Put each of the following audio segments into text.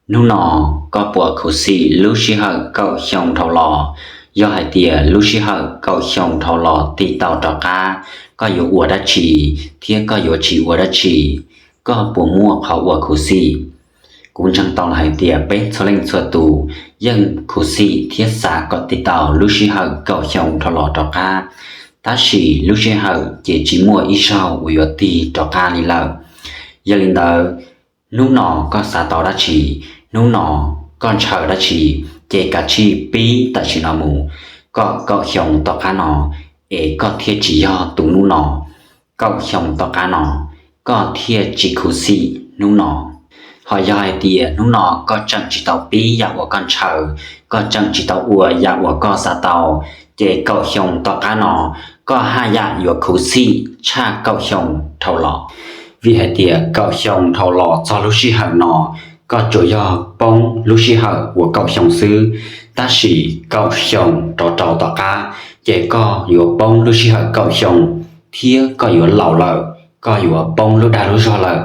Hnub no koj puas khuv xim lub sij hawm kaum xyoo dhau los? Yog hais tias lub sij hawm kaum xyoo dhau los tig tau rov qab, koj yuav ua dab tsi thiab koj yuav tsis ua dab tsi? Koj puas muaj qhov uas khuv xim? Kuv ntseeg tau hais tias peb txhua leej txhua tus yeej khuv xim thiab xav kom tig tau lub sij hawm kaum xyoo dhau los rov qab, tab sis lub sij hawm ces tsis muaj ib zaug uas yuav tig rov qab li lawm. Yog li ntawd, hnub no koj xav tau dab tsi, hnub no koj ntshaw dab tsi, ces kav tsij pib tam sim no mus kom kaum xyoo tom qab no es koj thiaj tsis yog tus hnub no. Kaum xyoo tom qab no koj thiaj tsis khuv xim hnub no. Ho yog hais tias hnub no koj tseem tsis tau pib yam uas koj ntshaw, koj tseem tsis tau ua yam uas koj xav tau, ces kaum xyoo tom qab no koj haj yam yuav khuv xim tshaj kaum xyoo dhau los. Vim hais tias kaum xyoo dhau los txog lub sij hawm no, koj tsuas yog poob lub sij hawm uas kaum xyoo xwb, tab sis kaum xyoo rov rau tom qab, ces koj yuav poob lub sij hawm kaum xyoo, thiab koj yuav laus lawm, koj yuav poob lub dag lub zog lawm,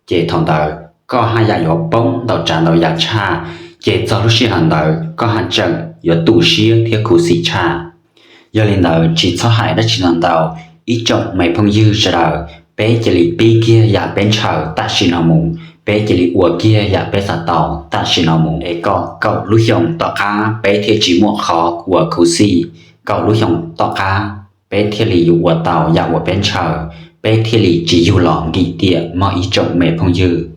ces thaum ntawd koj haj yam yuav poob ntau tsav ntau yam tshaj, ces txog lub sij hawm ntawd koj haj tseem yuav tu siab thiab khuv xim tshaj. Yog li ntawd tsis txhob hais dab tsi ntau ntau, ib tsoom me phooj ywg sawv daws, peb cia li pib kiag yam peb ntshaw tam sim no mus, peb cia li ua kiag yam peb xav tau tam sim no mus, es kom kaum lub xyoo tom qab peb thiaj tsis muaj qhov uas khuv xim, kaum lub xyoo tom qab peb thiaj li yuav ua tau yam uas peb ntshaw, peb thiaj li tsis yug los nkim tiam mog ib tsoom me phooj ywg.